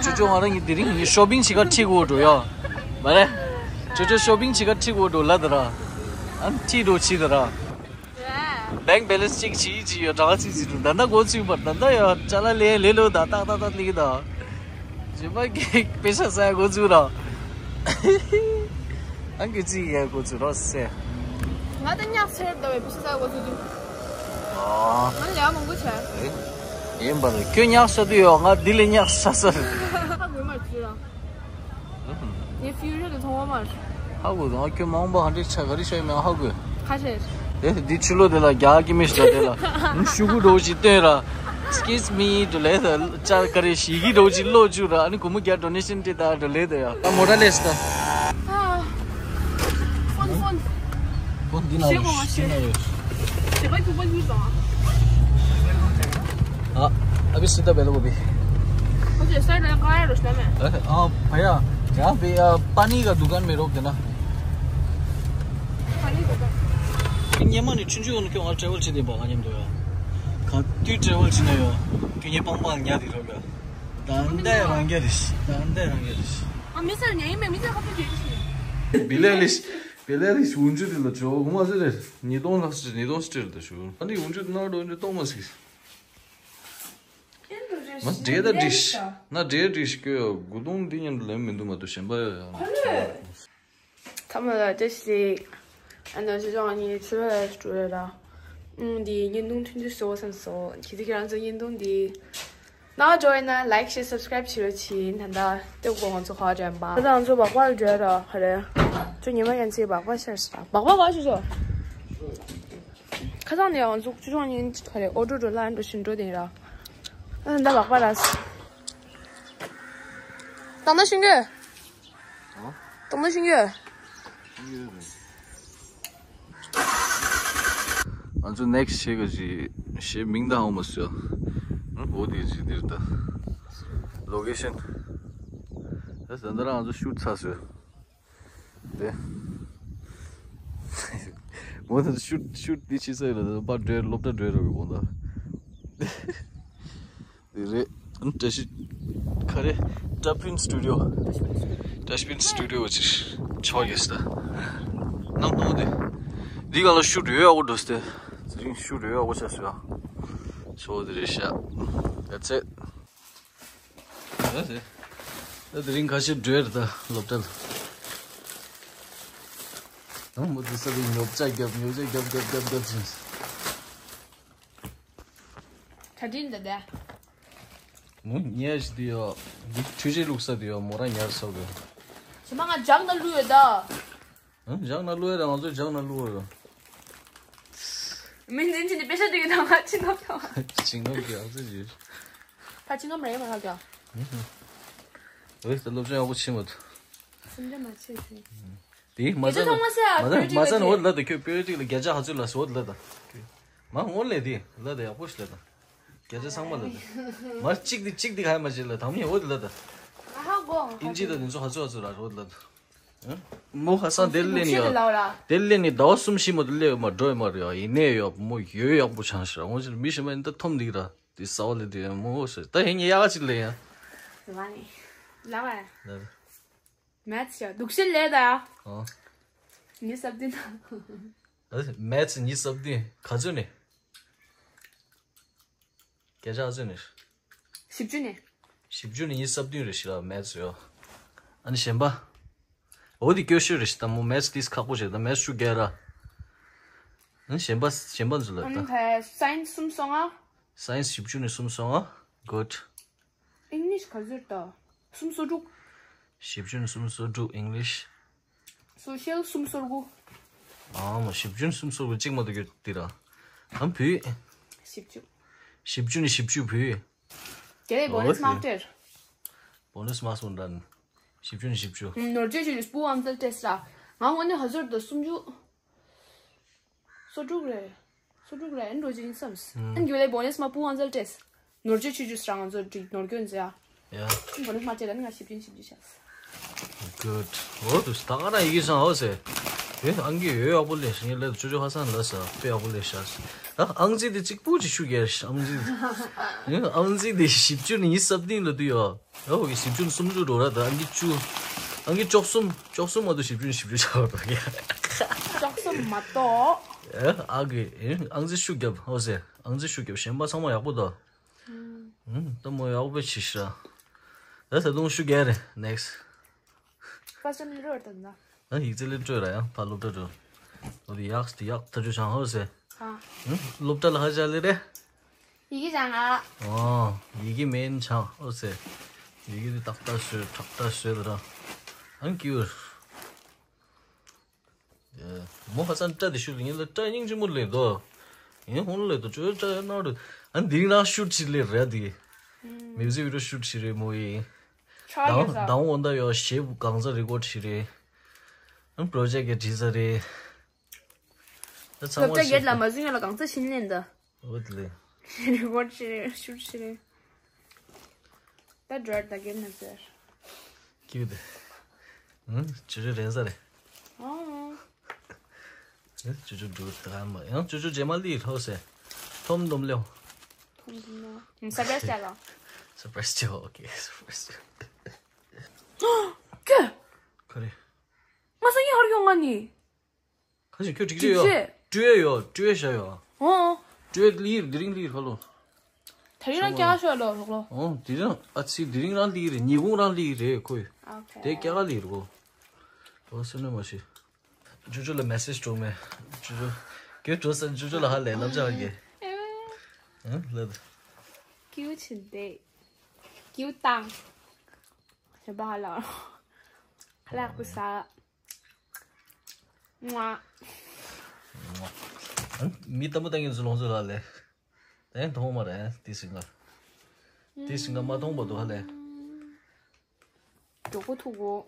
ཅོ་ཅོ་ང་རང་གི་དེ་རིང་ངས་ཤོ་པིང་བྱེད་ག་ཁྲིད་དགོས་འགྲོ་ཡ། མ་རེད། ཅོ་ཅོ་ཤོ་པིང་བྱེད་ག་ཁྲིད་དགོས་འགྲོ་ལ་དེ་ར། ཨ་ཁྲིད་འགྲོ་ཕྱིན་དེ་ར། བེང་བེ་ལེན་སི་ཅིག་བྱེད་ཀྱི་ཡོད་གྲངས་ཅིག་བྱེད་འགྲོ་ད་ལྟ་འགོ་ཚུགས་པར་ད་ལྟ་ཡ་ཅ་ལག་ལེན་ལེ་ལོ་ད་ཏག་ཏག་ཏག་ལེགས་ད། རྗེས་མ་གི་པེ་ཤ་ས་འགོ་ཚུགས་ར། ཨང་ཀི་ཅིག་ཡ་འགོ་ཚུགས་ར་སེ། ང་ད་ཉག་ཚེར་ད་བའི་པེ་ཤ་ས་འགོ་ཚུགས་དུས། ཨ། ང་ལས་མང་པོ་བྱས། ཡིན་པ་རེད་ཁྱོད་ཉག་ས་དུས་ཡོད་ང་འདི་ལས་ཉག་ས་ས་རེད། ཧ་གོ་མ་ཐུབ་ར། ངའི་ཕིའུ་ཅར་དུ་མཐོང་བ་མ་རེད། ཧ་གོ་ང་ཁྱོད་མང་པོ་ཧ་འདྲེ་ཆ་ག་རེ་ཤོད་མེད་ཧ་གོ། ཁ་ཤས། དེ་འདི་ཆུ་ལོ་དེ་ལ་རྒྱ་གི་མི་ཤ་དེ་ལ་ཤུ་གུ་འགྲོ་ཅིག་སྟོན་ར། Excuse me འགྲོ་ལེ་ད་ཅ་ག་རེ་ཞིག་གི་འགྲོ་ཅིག་ལོ་བཅུ་ར་ཨ་ནི་གོ་མོ་རྒྱ་ཌོ་ནེ་ཤན་དེ་ད་འགྲོ་ལེ་ད་ཡ། ད་མོ་ཊ་ལེ་སི་ད། ཨ། ཕོན་ཕོན། ཕོན་འདི་ན་ཡོད། འདི་ན་ཡོད། ཞེ་པ་ཁྱུག་པ་གཉིས་དང་། ཨ། अभी सीधा बेलगोवी। मुझे सर ने कहा है रुस्ता में। हाँ भैया, यहाँ पे पानी का दुकान में रोक देना। पानी का दुकान। ཉི་མ་ནི་ཆུང་ཆུང་ཀྱང་ང་ཊེ་རེ་ཝལ་བྱེད་བསྡད་པ་ང་མཉམ་དུ་ཡོད། ག་དུས་ཊེ་རེ་ཝལ་བྱེད་ན་ཡོད། ཁྱོད་ཉིད་པང་པང་ཉལ་དེ་རོགས་ཡ། ད་ལྟ་རང་རྒྱ་རེད། ད་ལྟ་རང་རྒྱ་རེད། ཨ་མི་སར་ཉལ་ཡིན་མེད་མི་སར་ཁ་ཐུག་རྒྱལ་གྱི་ཞིག་བི་ལེ་ལིཤ། བི་ལེ་ལིཤ་འུན་ཆུ་དེ་ལ་བྱོ་གོ་མ་ཟེར་རེད། ཉིས་སྟོང་ལྷག་ཟེར་ཉིས་སྟོང་སྤྲེལ་དུ་ཞུ། ཨ་ནི་འུན་ཆུ་ནར་འུན་ཆུ་གཏོང་མ་ཟིག་མ་འདྲེ་ད་འདྲེ་ཤི། ན་འདྲེ་འདྲེ་ཤི་ཀྱོ་ཡ། དགུ་སྟོང་འདི་མཉམ་དུ་ལེན་མི་འདུག་མ་གཏོགས་གཞན་པ་ཡ་ཡ། ཁོ་ལོས། ཐ་མ་ལ་བཀྲ་ཤིས་བདེ་ལེགས། ཨ་ནི་ཅོ་ཅོ་ང་གཉིས་ཆུ་ལ་འགྲོ་རེད་ར། ཨུམ་འདི་བརྙན་ཐུང་ཐུང་ཐུང་བཟོ་བསམ་སོང་། ཁྱེད་ཚོ་ཁྱེད་རང་ཚོ་བརྙན་ཐུང་འདི། ན་འགྲོ་ཡིན་ན་ལའིག་ཤེར་སབ་སི་ཀ་རེབ་བྱེད་རོགས་གྱིས། ད་ལྟ་སྟོད་གོང་ཚོ་ཁ་དྲན་པ། ད་ང་ཚོ་སྦག་སྦག་ལ་འགྲོ་ཡ་ར་ཧ་རེ། ཁྱོད་ཉི་མ་ཡན་ཆད་སྦག་སྦག་ཤར་ས་སྦག་སྦག་ག་ཞུ་ཞོ། ཁ་སང་ནས་ང་ཚོ་ཅོ་ཅོ་ང་གཉིས་ཧ་རེ་ཨོ་ཏོ་འགྲོ་ལ་འགྲོ་བཞིན་འགྲོ་དེ་ར། ཨ་ད་སྦག་སྦག་ར། ད་ན་ཤིང་གི་ཨ། སྟོང་ན་ཤིང་ཡོད། ཤིང་ཡོད་རེད། ང་ཚོ་ནེག་སི་ཊི་བྱེད་ག་ཅིག་གཞས་མིང་ད་ཧོ་མ་སུ་ཡ། འོ་དེ་ཅིག་འདིར་ད། ལོ་ཀེ་ཤན། ད་ད་ལྟ་རང་ང་ཚོ་ཤུ་ཊི་ཚར་སོང་། དེ། འོ་ད་ཤུ་ཊི་ཤུ་ཊི་འདི་བྱེད་ས་ཡོད་ལ་ད་པར་འགྲོ་སློབ་གྲྭ་འགྲོ་རོགས་གི་གོང་ད། དེ་རེད། བཀྲ་ཤིས། ག་རེ། ཏྲ་ཕིན་སི་ཊུ་ཌི་ཡོ། ཏྲ་ཕིན་སི་ཊུ་ཌི་ཡོ་ཅིག་ཆོག་ཡོད་ས། ནམ་ནོ་དེ། འདི་ག་ལ་ཤུ་ཊི་ཡོད་ཨ་གོ་འགྲོ་སྟེ། དེ་རིང་ཤུ་ཊི་ཡོད་ཨ་གོ་ཆ་སུ་ཡ། ཆོག་དེ་རེད་ཤག That's it. ད་དེ་རིང་ཁ་ཤས་འགྲོ་ཡ་རེད་ད་སློབ་གྲྭ་ལ། ཨ་མོ་དེ་ས་དེ་ཉོབ་ཆ་རྒྱབ་ཉོབ་ཆ་རྒྱབ་རྒྱབ་རྒྱབ་རྒྱབ་ཟིན། གྲ་སྒྲིག་འདི་དེ། ཉལ་ཞིག་དུ་ཡོད། འདི་འཕྲུལ་ཆས་བླུགས་ས་དུ་ཡོད། མོ་རང་ཉལ་ས་དུ་ཡོད། ཞི་མ་ང་ཇག་ན་བླུགས་ཡོད་ད། ཨང་ཇག་ན་བླུགས་ཡོད་ར། ང་ཚོས་ཇག་ན་བླུགས་ཡོད་ར། མི་འཛིན་ཆེ་ནི་པེ་ཤ་དེ་གི་ནང་ང་ཅི་ནོ་ཀྱང་། ཅི་ནོ་ཀྱང་ཨང་ཚོས་ཡོད། ད་ཅི་ནོ་མ་རེད་མ་ཧ་ཀྱང་། ཨོ་ད་སློབ་སྦྱོང་ཡག་པོ་ཕྱིན་མོད། སེམས་ཁྲལ་མ་བྱེད་ཟེར། དེ་མ་བྱས་ན་མ་བྱས་ན་འོ་ལ་ད་ཁྱོད་པོད་ཅིག་ལ་བརྒྱ་ཆ་ཧ་ཚོད་ལ་སོད་ལ་ད། མ་འོ་ལས་དེ་ལ་ད་ཡག་པོ་ཞིག་ལ་ད། བརྒྱ་ཆ་ཚང་མ་ལ་ད། མ་གཅིག་དེ་གཅིག་དེ་ག་ཡ་མ་བྱེད་ལ་དམ་ཉེ་འོ་ལ་ད། ཨིན་ཇི་ད་དེ་ཚོ་ཧ་ཚོད་ཧ་ཚོད་ར་འོ་ལ་ད། མོ་ཧ་སང་དེ་ལས་ནི་ཡ། དེ་ལས་ནི་ཟླ་བ་གསུམ་བཞི་མ་དུ་ལས་མ་འགྲོ་ཡ་མ་རེད་ཡ། ཡིན་ནས་ཡ་མོ་ཡོད་ཡག་པོ་ཆང་ཞིག་ར་འོ་ཅི་མི་ཤི་མ་ཡིན་ད་ཐོམ་འདི་ར། དེ་ས་བ་ལས་དེ་མོ་ཧོ་ཟེར་ད་ཧེ་ཉེ་ཡག་ཅིག་ལས་ཡ། ལ་ནི། ལ་བ། མེད་ཤག་སྡུག་ཤེས་ལས་ད། ཨོ། ཉི་ཤུ་རྩ་བདུན། ཨ་མེད་ཉི་ཤུ་རྩ་བདུན་ག་ཚོད་ནས། བརྒྱ་ཆ་ག་ཚོད་ནས། བཞི་བཅུ་ནས། བཞི་བཅུ་ནས་ཉི་ཤུ་རྩ་བདུན་རེད་ཤི་ལ་མེད་ཡོ། ཨ་ནི་གཞན་པ། འོ་དེ་སྐྱོ་ཤོས་རེད་ཤི་ད་མོ་མེད་ཏིས་ཁག་པོ་བྱེད་ད་མེད་ཤུ་རྒྱལ་ར། ཨ་ནི་གཞན་པ་གཞན་པ་ཚོ་ལ་ད། ཨ་ནི་ད་སའེན་སི་གསུམ་སོང་ཨ། སའེན་སི་བཞི་བཅུ་ནས་གསུམ་སོང་ཨ། གུད། ཨིང་ལིཤ་ག་ཚོད་ད། སུམ་སོ་དྲུག་བཞི་བཅུ་ནས་སུམ་སོ་དྲུག་ཨིང་ལིཤ། སོ་ཤལ་སུམ་སོ་དགུ་ཨ་མ་བཞི་བཅུ་ནས་སུམ་སོ་དགུ་གཅིག་མ་གཏོགས་ཡོད་དེ་ར། ཨམ་བུ། བཞི་བཅུ། བཞི་བཅུ་ནས་བཞི་བཅུ་བུ། དེ་ལས་བོ་ནས་མར་ཀ་སྤྲད། བོ་ནས་མར་ཀ་སོང་ད། བཞི་བཅུ་ནས་བཞི་བཅུ། ནོར་བཅོས་བྱེད་རྒྱུ་སྤུ་ཨམ་ཙལ་སྤྲད་ས། ང་ངོ་ནས་ཧ་ཟོར་དུ་སུམ་ཅུ། སོ་དྲུག་རེད། སོ་དྲུག་རེད་ཨན་འགྲོ་རྒྱུ་ཡིན་བསམས། ཨན་རྒྱུ་ལས་བོ་ནས་མ་སྤུ་ཨང་ཙལ་སྤྲད། ནོར་བཅོས་བྱེད་རྒྱུ་སྲང་ང་ཚོ་འགྲིག་ནོར་སྐྱོན་ཟེར་ཡ། ཡ། བོ་ནས་མ་སྤྲད་ལ་ནི་ང་ཞིབ་ཅིང་ཞིབ་ཅིང་བྱས། གུད། འོ་དུ་ད་ག་རང་ཡི་གེ་སང་འོ་ཟེར། ཨེ་ཨང་གི་ཡོད་ཡག་པོ་ལས་ཤིང་ལས་ཅོ་ཅོ་ཧ་སང་ལ་ས་དཔེ་ཡག་པོ་ལས་ཤ། ད་ཨང་རྩིས་དེ་གཅིག་པུ་ཅིག་ཤུ་རྒྱལ་ཨང་རྩིས། ཨེ་ཨང་རྩིས་དེ་བཞི་བཅུ་ནས་ཉི་ཤུ་རྩ་བདུན་ལ་དུ་ཡོད། ཨོ་གི་བཞི་བཅུ་ནས་སུམ་ཅུ་འགྲོ་ར་ད་ཨང་གི་བཅུ། ཨང་གི་བཅུ་གསུམ་བཅུ་གསུམ་མ་གཏོགས་བཞི་བཅུ་ནས་བཞི་བཅུ་ཆགས་པ་ཡ། བཅུ་གསུམ་མ་གཏོགས། ཨེ་ཨ་གི་ཨེ་ཨང་རྩིས་ཤུ་རྒྱབ་ཨོ་ཟེར་ཨང་རྩིས་ཤུ་རྒྱབ་གཞན་པ་ཚང་མ་ཡག་པོ་འདུག་ཨུམ། ད་མོ་ཡག་པོ་ཕྱི་ཤ། ད་ད་དུང་ཤུ་རྒྱལ་རེད་ནེག་སི། ཕ་སི་ཊི་ལི་རོ་ད་ན། ད་ཡིག་ཚད་ལེན་སྤྲོད་ར་ཡང་ཕ་སློབ་གྲྭ་འགྲོ། འོ་དེ་ཡག་དེ་ཡག་ཐ་ཆུ་ཆང་ཧོ་ཟེར། ཨ། ཨུམ། སློབ་གྲྭ་ལ་ཧ་ཅག་ལེ་རེད། ཡི་གེ་ཅང་ཨ། ཨོ། ཡི་གེ་མེན་ཆང་ཨོ་ཟེར། ཡི་གེ་དེ་ཏག་ཏག་ཤོད་ཁྲག་ཏག་ཤོད་ར། ཨང་ཀིའུ། མོ་ཧ་སང་སྐྲ་དེ་ཤུ་ལ་ཉིན་ལ་སྐྲ་སྙིང་རྗེ་མོ་ལེན་དོ། ཡིན་ཧོན་ལེ་དོ་ཅོ་སྐྲ་ཡོད་ན་རུ། ཨ་འདི་རང་ཤུ་ཊི་ལེ་རེད་དེ། མིའུ་ཟིག་བི་ཌི་ཡོ་ཤུ་ཊི་རེད་མོ་ཡིན། ཆ་ཡོད་ས། དང་དང་འོ་ད་ཡོད་ཞེ་གང་ས་རི་ཀོ་ཌི་རེད། ཨ་པྲོ་ཇེག་གི་བྲིས་ས་རེད། ད་ཚང་མ་སློབ་གྲྭ་བརྒྱད་ལ་མ་བཟུང་ཡོད་ལ་གང་ས་ཤིན་ལེན་ད། འོ་དེ་ལེ། རི་ཀོ་ཌི་བྱེད་རེད་ཤུ་ཊི་བྱེད་རེད། ད་ཌི་རེག་ཊི་ད་གེམ་ན་ཟེར། ཀིའུ་ཏི། ཨང་ཅོ་ཅོ་རེད་ས་རེད། ཨང་། ཨེ་ཅོ་ཅོ་འགྲོ་ད་མ་ཡང་ཅོ་ཅོ་རྗེས་མ་ལི་ལྷོ་སེ། ཐོམ་དོམ་ལེའོ། ཐོམ་དོམ་ལེའོ། སར་པ་རའི་སི་ཅལ་ལ། སར་པ་རའི་སི་ཅལ་ཨོ་ཁེ་སར་པ་རའི་སི་ཅལ། ཀེ། ག་རེ། ང་སང་ཉིན་ཧར་ཡོང་ང་ནི། ཁ་ཅིག་ཁྱོད་འགྲིག་ཅེས་ཡོད། འགྲིག་ཅེས། སྤྲོད་ཡོད་སྤྲོད་བཞག་ཡོད། ཨོ། སྤྲོད་ལིར་དེ་རིང་ལིར་ཁ་ལོ། དེ་རིང་ལ་ཀྱག་ཤོད་ལོ་རོགས་ལོ། ཨོ་དེ་རིང་ཨ་ཚི་དེ་རིང་རང་ལིར་ཉི་གུང་རང་ལིར་རེད་ཁོས། ཨོ་ཁེ། དེ་ཀྱག་ལིར་གོ། ཨོ་སེ་ནོ་མ་ཤི། ཅུ་ཅུ་ལ་མེ་སེ་ཇི་འགྲོ་མེད། ཅུ་ཅུ། ཁྱོད་འགྲོ་སེ་ཅུ་ཅུ་ལ་ཧ་ལས་ལབ་བྱ་གེ། ཨང་ལབ། ཀིའུ་ཆིན་ཏེ། ཀིའུ་ཏང་། ཞེ་པ་ཧ་ལ། ཧ་ལ་ཀུ་ས། ང་། མི་ལྟ་མོ་ལྟ་ངན་ཚོ་ལོངས་ཚོ་ལ་ལས། དེ་མཐོང་མ་རེད་དེ་སྲིང་ལ། དེ་སྲིང་ལ་མ་མཐོང་བ་འདུག་ཧ་ལས། མགྱོགས་པོ་ཐུག་གོ།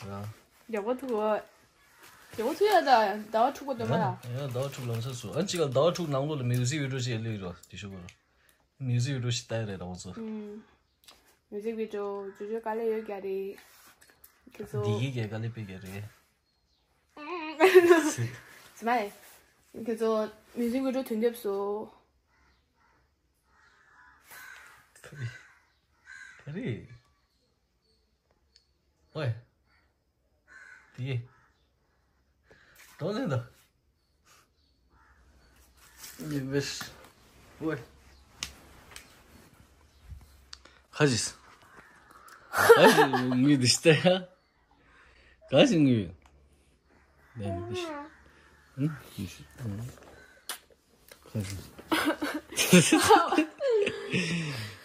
ར། མགྱོགས་པོ་ཐུག་གོ། མགྱོགས་པོ་ཐུག་ཡ་ད་ཟླ་བ་དྲུག་པ་འདོན་མ་ལ། ཡ་ཟླ་བ་དྲུག་ལམ་སང་སུ་ཨ་ཅི་ག་ཟླ་བ་དྲུག་ནང་ལོགས་ལ་མིའུ་ཟིག་བི་ཌི་ཡོ་ཅིག་ལས་རོ་དེ་ཤོད་གོ། མིའུ་ཟིག་བི་ཌི་ཡོ་ཞིག་ལྟ་ཡ་རེད་ར་འོ་ཚོ། མིའུ་ཟིག་བི་ཌི་ཡོ་ཅོ་ཅོ་དཀའ་ལས་ཡོད་རྒྱ་རེད། ཁྱེད་ཚོ། འདི་གི་གི་དཀའ་ལས་སྤེལ་རྒྱ་རེད། ཟི་མ་རེད། ཁྱེད་ཚོ་མིའུ་ཟིག་བི་ཌི་ཡོ་དོན་འདེབས་སོ། ག་རེ། ག་རེ། ཝེ། དེ། དོན་ལེན་དང་། ཡེ་བེ་ཤི། ཝེ། ཁ་ཅིག་ཁ་ཅིག་ངུས་འདི་ཤི་ད་ཡ། ག་ཅིག་ངུས། ལེན་འདི་ཤི། ཨུ། འདི་ཤི། ཨུ། ཁ་ཅིག་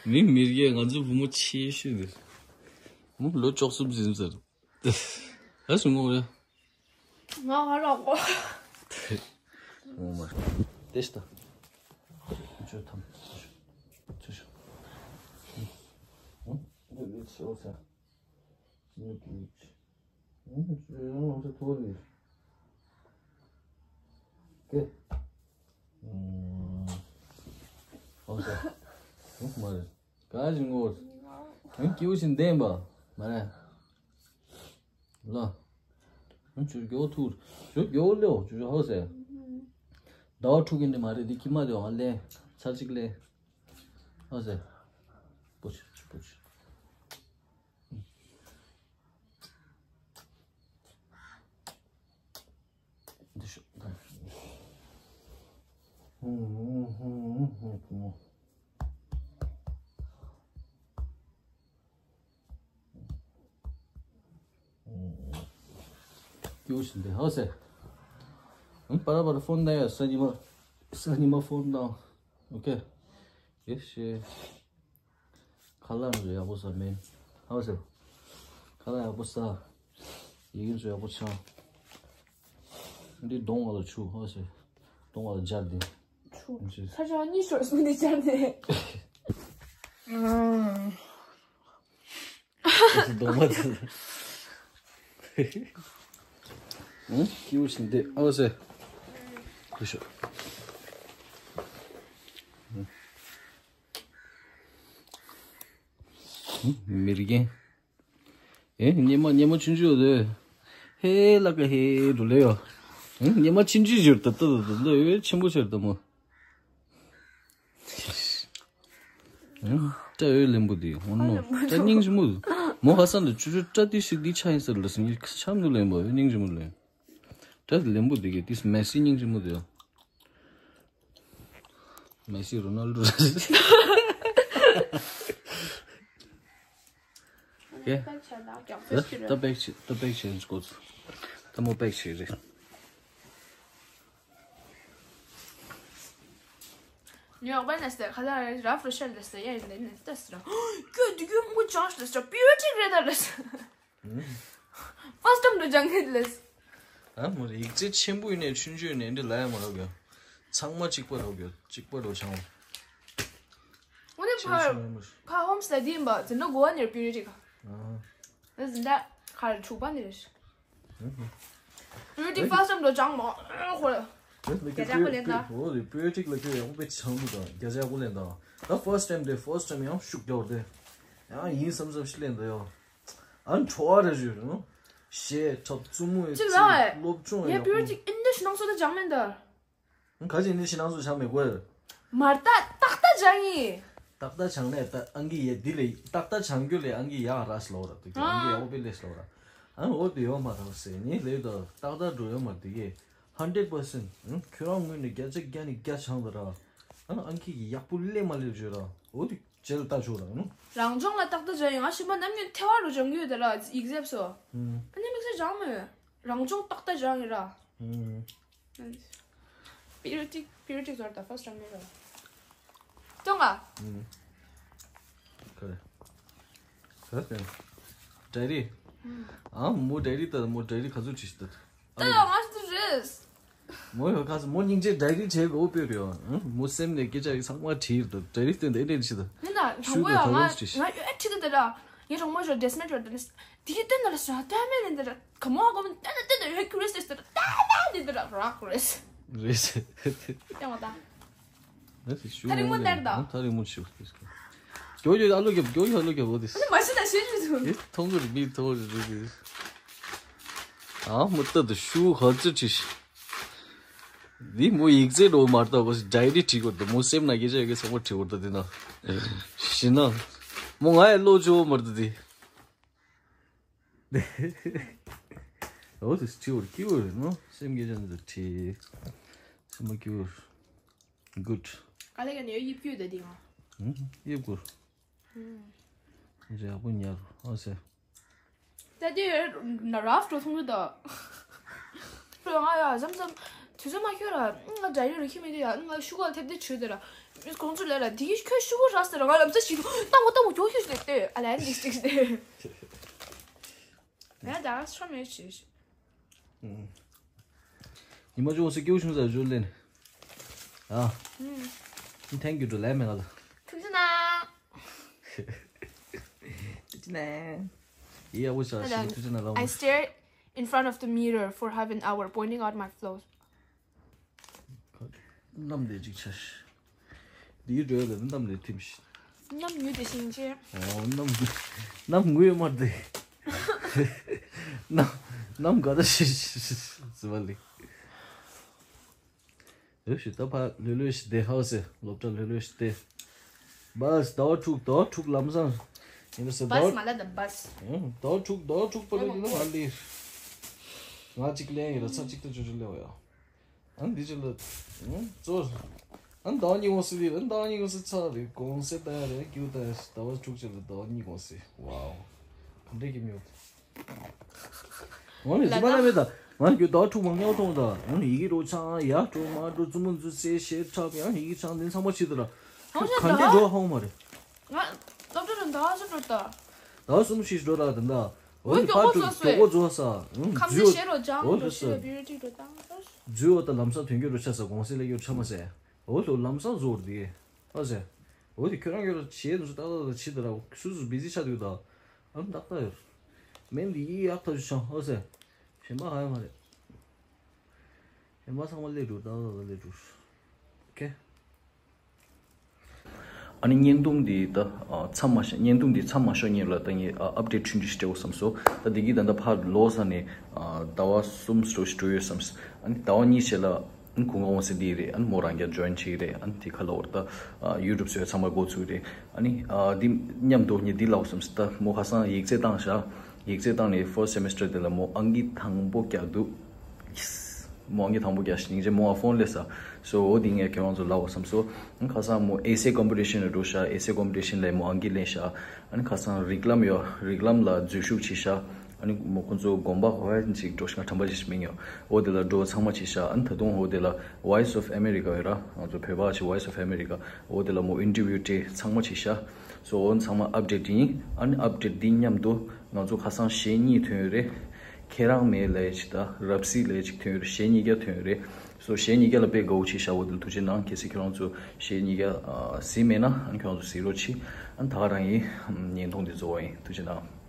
མི་མི་རྒས་ང་ཚོའི་བུ་མོ་ཆེ་ཤོས་འདི། མོ་ལོ་བཅུ་གསུམ་ཟིན་ཟེར། ཨ་སུ་ངོ་རེད། ང་ཧ་ལ་གོ། ངོ་མ། དེ་ཤི་ད། ཆོས་ཐམ། ཆོས་ཤོ། ཨོ། འདི་ལས་ཆེ་བ་ས། ཉོ་གི་ཡིག་ཨོ། ཆོས་ཡང་ང་ཚོ་ཐོག་ལས། ཀེ། ཨོ་ས། ཨོ་མ་རེད། ག་ཞིག་ངོ་། ཨང་ཀིའུ་ཞིག་འདེམས་པ། མ་རེད། ལ། ཨང་ཆུ་རྒྱོ་ཐུར། ཆུ་རྒྱོ་ལེའོ་ཆུ་ཧོ་སེ། ཟླ་བ་དྲུག་གི་འདི་མ་རེད་འདི་ཁྱི་མ་དེ་ཨང་ལེ། ཚར་གཅིག་ལེ། ཧོ་སེ། པུ་ཆུ་པུ་ཆུ། འདི་ཤོག་ཀྱུ་ཞིག་འདི་ཧོ་སེ། ཨང་པ་ར་པ་ར་ཕོན་ད་ཡ་ས་ཉི་མ། ས་ཉི་མ་ཕོན་ད། ཨོ་ཁེ། ཡེ་ཤེ། ཁ་ལག་ཡག་པོ་ཟ་མེད། ཧ་ཟེར། ཁ་ལག་ཡག་པོ་ཟ། ཡིག་ཚོ་ཡག་པོ་ཆགས། འདི་གདོང་བ་ལ་ཆུ་ཧ་ཟེར། གདོང་བ་ལ་སྦྱར་ཏེ། ཆུ། ཁ་ཆག་གཉིས་ཤོར་སོང་འདི་སྦྱར་ཏེ། གདོང་བ་དེ། ཨང་ཀིའུ་ཞིག་འདི་ཨ་ཟེར། ཁུ་ཤོ། མི་རྒན། ཨེ་སྙེ་མ་སྙེ་མ་ཆུང་ཆུང་ཡོད་དེ། ཧེ་ལ་ཀ་ཧེ་འགྲོ་ལེ་ཡོ། ཨེ་སྙེ་མ་ཆུང་ཆུང་ཡོད་ད་ད་ད་ད་ཡོད་ཆེན་པོ་ཆེར་ད་མོ། ཨེ་སྐྲ་ཡོད་ལེན་པོ་དེ་འོ་ནོ་སྐྲ་སྙིང་རྗེ་མོ། མོ་ཧ་ས་ལ་ཆུ་ཆུ་སྐྲ་དེ་ཞིག་དེ་ཆ་ཡིན་ས་ལ་སྙིང་ཆ་མི་ལེན་པོ་ཡོད་སྙིང་རྗེ་མོ་ལེན། སྐྲ་ལེན་པོ་དེ་གི་དེ་མེ་སི་སྙིང་རྗེ་མོ་དེ། མེ་སི་རོ་ནལ་ཌོ་རེད། ཀེ། ད་པེག་ཆེ་ད་པེག་ཆེན་ཇི་གོ་ཚུ། ད་མོ་པེག་ཆེ་རེད། ཉོག་པ་ནས་ཁ་ལ་རབ་རུ་ཤར་ལས་ཡ་ཡིན་ལས་ནས་ལྟས་ར། ཁྱོད་དུས་རྒྱུན་མགོ་བྱང་ཞིག་ལས་པི་ཡོ་ཊིག་རེད་ད་ལས། ཧྥ་སི་ཊི་ཊེམ་དུ་སྦྱང་གི་ལས། ཨ་མོ་ཡིག་ཚད་ཆེན་པོ་ཡིན་ནས་ཆུང་ཆུང་ཡིན་ནས་འདི་ལ་ཡ་མ་རག་གི། ཚང་མ་གཅིག་པ་རག་གི་གཅིག་པ་རོ་ཆང་བ། འོ་ནི་ཆེན་ཕར་ཆུང་ཡིན་མོ། ཕར་ཧོམ་སི་ལ་དེ་ཡིན་པ་འཛིན་གྲྭ་གོ་བ་ནས་པི་ཡོ་ཊིག་ག་ཨ་ད་འཛིན་གྲྭ་ཁར་དྲུག་པ་ནས་རེད། པི་ཡོ་ཊིག་ཧྥ་སི་ཊི་ཊེམ་དུ་སྦྱང་མ་ཧོ་རེད། རྒྱ་ཆ་གོ་ལེན་ད། འོ་རེད་པི་ཡོ་ཊིག་ལ་ཁྱོད་ཡག་པོ་དཔེ་ཆང་མོ་དང་རྒྱ་ཆ་གོ་ལེན་དང་། ད་ཧྥ་སི་ཊི་ཊེམ་དེ་ཧྥ་སི་ཊི་ཊེམ་ཡང་ཤུགས་རྒྱག་དེ། ཡང་ཡིན་བསམ་བསམ་ཞིག་ལེན་ད་ཡོ། ཨ་ནི་ཁྲོ་བ་རེ་ཞུ་རུང་། གཞས་འཁྲབ་རྩུབ་མོ་ཡོད་ཅིག་ལ་ཚིག་སློབ་སྦྱོང་ངས་ཡག་པི་ཡོ་ཊིག་ཨིན་ཌི་ཤི་ནང་སོ་ད་སྦྱང་མེད་ད། ཁ་ཅིག་ཨིན་ཌི་ཤི་ནང་སོ་སྦྱང་མེད་གོ། མར་ད་ཏག་ཏག་སྦྱང་ཡིན། ཏག་ཏག་སྦྱང་ནས་ད་ཨང་ཀི་ཡ་འདི་ལས་ཏག་ཏག་སྦྱང་རྒྱུ་ལས་ཨང་ཀི་ཡག་ར་སློ་ར་དུ་ཨང་ཀི་ཡག་པོ་པེ་ལས་སློ་ར། ཨ་འོ་དེ་ཡོད་མ་རེད་ཟེར་ནི་ལས་ད་ཏག་ཏག་འགྲོ་ཡོད་མ་དེ་གས་ཧན་ཌེ་རེཌ་པར་སེན་ཊི་ཁྱོད་རང་ངོས་ནས་བརྒྱ་ཆ་བརྒྱ་ནས་བརྒྱ་སྦྱང་ད་ར། ཨ་ཨང་ཀི་ཡག་པོ་ལས་མ་ལས་བརྗོད་ར་འོ་དེ། ཇེལ་ལྟ་ཆོག་རང་ནོ། རང་སྦྱོང་ལ་ཏག་ཏག་སྦྱང་ཡོང་ང་ཤི་མ་ནམ་ཉིན་ཐལ་བ་རུ་སྦྱང་གི་ཡོད་དེ་ར་ཡིག་ཟེབ་སོ། ཨ་ནི་དམིགས་བསལ་སྦྱང་མི་ཡོད། རང་སྦྱོང་ཏག་ཏག་སྦྱང་ཡོད་ར། པི་རི་ཊིག་པི་རི་ཊིག་ཟོར་ད་ཧྥ་སི་ཊི་ཊེམ་ཡོད་ར། ཏོང་ཨ། ཁ་རེ། ཁ་རེ། ཌའི་རི། ཨ་མོ་ཌའི་རི་ད་མོ་ཌའི་རི་ག་ཚོད་བྲིས་ཤི་ད། ད་ཡང་ང་ཚོ་རེད། མོ་ཡོད་ཁ་སི་མོ་སྙིང་རྗེ་ཌའི་རི་བྱེད་དགོས་དཔེ་རེད་ཨང་། མོ་སེམས་ནས་སྐད་ཆ་ཡི་ཚང་མ་བྲིས་འདུག་ཌའི་རི་སྟེང་དེ་འདྲས་བྲིས་འདུག་མིན་ན་དྲང་པོ་ཡང་ང་ང་ཡོད་ཁྲིད་དེ་ར། ངའི་གྲོགས་མོ་ཞོ་ཌེ་སི་མེད་ཡོད་དེ་ནི་དེ་ཡི་སྟེང་ན་ལ་ཞོ་ཏ་མེད་ནི་འདི་ར་ག་མོ་ཧ་གོ་མི་ཏན་ཏན་ཏན་ཡོད་ཁུ་རེ་སི་ཏེ་ཏ་ཏ་འདི་འདི་ར་རག་རེ་སི། རེ་སི། ཡང་བ་ད། ད་རིང་མོ་འདར་ད། ད་རིང་མོ་ཞིག་སྐྱོ་ཡོད་ཨ་ལོ་རྒྱབ་སྐྱོ་ཡོད་ཨ་ལོ་རྒྱབ་འོ་དེ། ཨ་ནི་མ་ཤི་ད་ཤི་ཞུ་ཞུ། ཨེ་ཐོང་གི་རེད་མི་ཐོང་གི་རེད། ཨ་མོ་ལྟ་དུ་ཤུ་ཧ་ཙི་ཁྲི་ཤི། འདི་མོ་ཡིག་ཚད་འགྲོ་མ་ལྟ་བ་ཌའི་རི་བྲིས་གོ་ད་མོ་སེམས་ན་སྐད་ཆ་ཡོད་གི་ཚང་མ་བྲིས་གོ་ད་འདི་ན། ཤི་ན། མོ་ང་ཡ་བློ་ཅོ་མ་ལྟ་འདི། འོ་དུ་ཁྲི་བོར་ཁྱི་བོར་ནོ་སེམས་སྐད་ཆ་འདི་ཁྲི། སེམས་ཁྱི་བོར། གུད། ག་ལེ་ག་ནས་ཡིབ་ཁྱུ་ད་འདི་ང་། ཡིབ་གུར། རེ་ཡག་པོ་ཉར་ཨ་སེ། ད་དེ་ན་རབ་འགྲོ་སོང་གི་ད། ང་ཡ་ཟམ་ཟམ་དུས་ཚོད་མ་ཁྱོད་ར་ང་ཌའི་རི་རུ་ཁྱི་མི་དེ་ཡ་ང་ཤུ་ག་ཐེབས་དེ་ཆུ་དེ་ར། མིས་ཁོང་ཚོ་ལས་ལ་དེ་གི་ཁྱོད་ཤི་བོ་ར་ཟེར། ང་ལམ་སེང་ཞིག་ཏོ་ལྟ་བུ་ལྟ་བུ་ཁྱོད་ཤི་ཟེར་ཏེ་ཨ་ལན་ཏིག་ཏིག་ཟེར། ང་ད་ཤོ་མེད་ཞིག་ཉི་མ་ཅུང་སེ་སྐྱེའུ་ཆུང་ས་ཞུ་ལེན། ཨ། ཐེང་ཀྱུ་ཏུ་ལན་མེ་ག་ལ། ཐུགས་རྗེ་གནང་། ཐུགས་རྗེ་གནང་། ཡི་ཡག་པོ་བྱ་ཞིག་ཐུགས་རྗེ་གནང་ལ། I stared in front of the mirror for half an hour, pointing out my flaws. གནམ་བདེ་ཅིག་ཆ་ཤི། འདིའི་འགྲོས་ལ་གནམ་ལས་ཐིམ་ཤི། གནམ་ཡུལ་དེ་ཞིང་ཆེ། ཨོ་གནམ། གནམ་ངུས་མར་དེ། གནམ། གནམ་ག་ད་ཤི་ཤི་ཤི་ཟི་བ་ལི། ལོས་ཤི་ད་ཕ་ལོས་ལོས་ཤི་དེ་ཧའོ་སེ་སློབ་གྲྭ་ལོས་ལོས་ཤི་དེ། བས་ཟླ་བ་དྲུག་ཟླ་བ་དྲུག་ལམ་སང་། ཡིན་ཟེར་ཟླ་བ། བས་མ་ལ་དམ་བས། ཟླ་བ་དྲུག་ཟླ་བ་དྲུག་པ་ལོས་དེ་ན་ཧ་ལི། ང་གཅིག་ལེན་ཡོད་ལ་ཚ་གཅིག་ཏུ་ཅོ་ཅོ་ལེ་བ་ཡ། ཨ་འདི་ཅི་ལ། ཨ་ཙོ། ཨ་ཟླ་བ་གཉིས་གོང་སེ་ལི་ར་ཟླ་བ་གཉིས་གོང་སེ་ཚ་རེ་གོང་སེ་ད་རེ་རྒྱུ་ད་ཟླ་བ་དྲུག་ཅི་ལ་ཟླ་བ་གཉིས་གོང་སེ་ཝའོ། ག་འདྲས་ཀྱི་མྱོང་། ང་ནི་ཟི་མ་ན་མེད་ད། ང་རྒྱུ་ཟླ་བ་དྲུག་མང་ཉག་མཐོང་ད། ཨ་ནི་ཡི་གེ་རོ་ཆང་ཡ་འགྲོ་མ་འགྲོ་བཙུན་མོ་འཛུལ་སེ་ཞེ་ཁྲབ་ཡང་ཡི་གེ་ཆང་འདི་ཚང་མ་ཕྱི་དུ་ར། ཧང་ཤ་ག་འདྲས་ད། འགྲོ་ཧང་མ་རེད། ང་སློབ་གྲྭ་རུ་ཟླ་བ་གསུམ་འགྲོ་ད། ཟླ་བ་གསུམ་ཞིག་འགྲོ་ར་ད་ད། འོ་འདི་ཕར་འགྲོ་མགྱོགས་པོ་ཚོ་སེ། འགྲོ་གོ་ཚོ་ས། ཁམས་འོ་ཚེ་ཤེ་རོ་ལྕང་འོ་འགྲོ་ལོ་ཤི་ཤི་བི་རི་ཊི་འགྲོ་ད། འཛུལ་འོ་ད་ལམ་སང་དོན་འཁྱོལ་རུ་ཆ་ས་གོང་སེ་ལ་ཡོད་ཆ་མ་སེ། འོ་ལོ་ལམ་སང་བཟོ་རུ་དེ། ཨོ་སེ། འོ་དེ་ཁྱོད་རང་ཡོད་ར་བྱེད་འདུག་ཏག་ཏག་ཏག་ཕྱི་དུ་ར་སུ་སུ་བི་ཟི་ཆ་དུས་ད། ཨ་ཏག་ཏག་ཡོད། མེན་དེ་ཡི་ཡག་ཐག་ཆུ་ཆང་ཨོ་སེ། གཞན་པ་ཧ་ཡ་མ་རེད། གཞན་པ་ཚང་མ་སླེབས་འགྲོ་ཏག་ཏག་ཏག་སླེབས་འགྲོ། ཨོ་ཁེ། ཨ་ནི་བརྙན་ཐུང་འདི་ད་མཚམས་མ་བཞག་བརྙན་ཐུང་འདི་མཚམས་མ་ཞོག་ཉིན་ལ་ད་ངས་ཨ་ཨབ་ཌེཊ་ཆུང་ཆུང་ཞིག་སྤྲད་འོ་བསམ་སོ། ད་འདི་གི་ད་ལྟ་ཕར་ལོ་ས་ནས་ཟླ་བ་གསུམ་སྤྲོ་ཞིག་འགྲོ་ཡོད་བསམ། ཨ་ནི་ཟླ་བ་གཉིས་ཤེས་ལ་ཨ་ནི་གུང་ཁ་འོང་སེ་འདི་རེད། ཨ་ནི་མོ་རང་རྒྱ་ཇོ་ཡིན་བྱེད་ཀྱི་རེད། ཨ་ནི་དེ་ཁ་ལ་འོར་ད་ཡུ་ཊུབ་བཟོས་ཚང་མ་འགོ་ཚུགས་རེད། ཨ་ནི་འདི་མཉམ་དུ་ངས་འདི་ལ་འོ་བསམ་སོ། ད་མོ་ཁ་སང་ཡིག་ཚད་བཏང་ཤག་ཡིག་ཚད་བཏང་ནས་ཕར་སི་སེ་མི་སི་ཊར་དེ་ལ་མོ་ཨང་ཀི་དང་པོ་རྒྱག་འདུག་མོ་ཨང་ཀི་དང་པོ་རྒྱག་ཤིང་ཅེ་མོ་ཨ་ཕོན་ལས་ས། སོ་འོ་དེ་ངས་ཁྱེད་རང་ཚོ་ལབ་བསམ་སོ། ཁ་སང་མོ་ཨེ་སེ་ཀོམ་པི་ཊི་ཤན་ལ་འགྲོ་ཤག་ཨེ་སེ་ཀོམ་པི་ཊི་ཤན་ལ་མོ་ཨང་ཀི་ལེན་ཤག་ཨ་ནི་ཁ་སང་རིགས་ལམ་ཡོད་རིགས་ལམ་ལ་འཛུལ་ཞུགས་བྱེད་ཤག་ཨ་ནི་མོ་ཁོང་ཚོ་དགོན་པ་ཧོ་ཡ་ཅིག་འགྲོ་ཤག་དྲན་པ་ཅིག་མིན་ཡོད། འོ་དེ་ལ་འགྲོ་ཚང་མ་བྱེད་ཤག་ཨ་ནི་ད་དུང་འོ་དེ་ལ་Voice of America ཡོད་ར། ང་ཚོ་བོད་པ་ཅིག་Voice of America འོ་དེ་ལ་མོ་ཨིན་ཊར་བིའུ་སྤྲད་ཚང་མ་བྱེད་ཤག་སོ་འོ་ཚང་མ་ཨབ་ཌེཊ་ཡིན། ཨ་ནི་ཨབ་ཌེཊ་འདི་མཉམ་དུ་ང་ཚོ་ཁ་སང་གཞས་གཉིས་ཐོན་ཡོད་རེད། ཁྱེད་རང་མེད་ལས་ཅིག་དང་རབ་སྲིད་ལས་ཅིག་ཐོན་ཡོད་རེད། གཞས་གཉིས་ཀ་ཐོན་ཡོད་རེད། སོ་གཞས་གཉིས་ཀ་ལ་དཔེ་དགའ་བོ་བྱས་ཤག་འོ་དེ་ལ་ཐུགས་རྗེ་གནང་། གལ་སྲིད་ཁྱེད་རང་ཚོ་གཞས་གཉིས་ཀ་གཟིགས་མེད་ན་ཨ་ནི་ཁྱེད་རང་ཚོ་གཟིགས་རོགས་གྱིས། ཨ་ནི་ད་ག་རང་ཡིན། བརྙན་ཐུང་འདི་རྫོགས་པ་ཡིན། ཐུགས་རྗེ་གནང་།